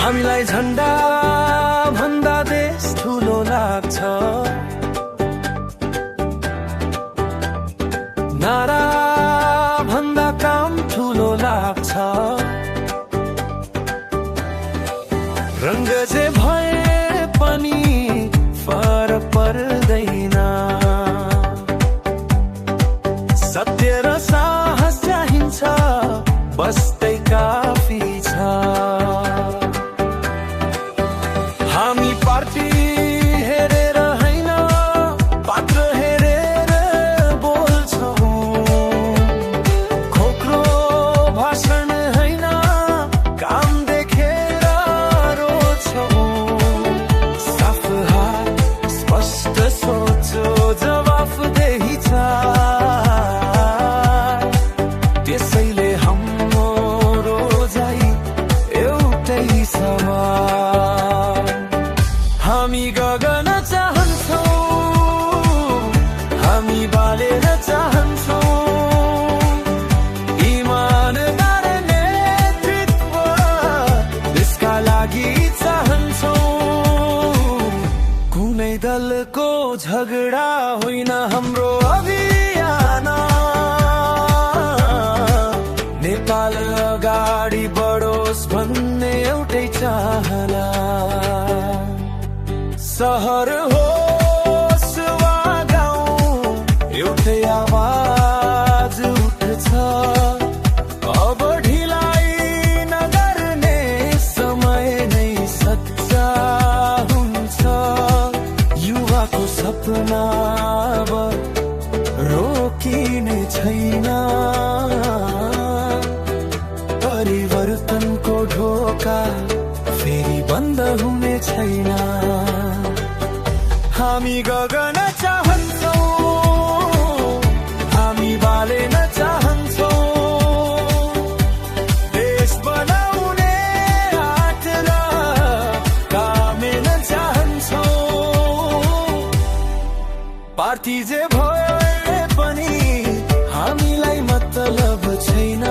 हामीलाई झण्डा भन्दा देश ठुलो लाग्छ, नारा भन्दा काम ठुलो लाग्छ। रंग जे भए पनि फरक पर्दैन, सत्य र साहस चाहिन्छ, बस्दै काफी छ। हामी पार्टी हेरेर हैन, पात्र हेरेर बोल्छौं, खोक्रो भाषण हैन, काम देखेर रोज्छौं। साफ हात, स्पष्ट सोचो, जवाफदेही छ, त्यसैले हाम्रो रोजाइ एउटै समान। हामी गगन चाहन्छौं, हामी बालेर चाहन्छौं, इमानदार नेतृत्व देशका लागि चाहन्छौं। कुनै दलको झगडा होइन हाम्रो अभियान, नेपाल अगाडि बढोस् भन्ने एउटै चाहना। सहर होस् वा गाउँ, एउटै आवाज उठ्छ, अब ढिलाइ नगर्ने समय नै सच्चा हुन्छ। युवाको सपना अब रोकिने छैन, परिवर्तनको ढोका फेरि बन्द हुने छैन। हामी गगन चाहन्छौं, हामी बालेन चाहन्छौं, देश बनाउने आँट र कामेन चाहन्छौं। पार्टी जे भए पनि हामीलाई मतलब छैन।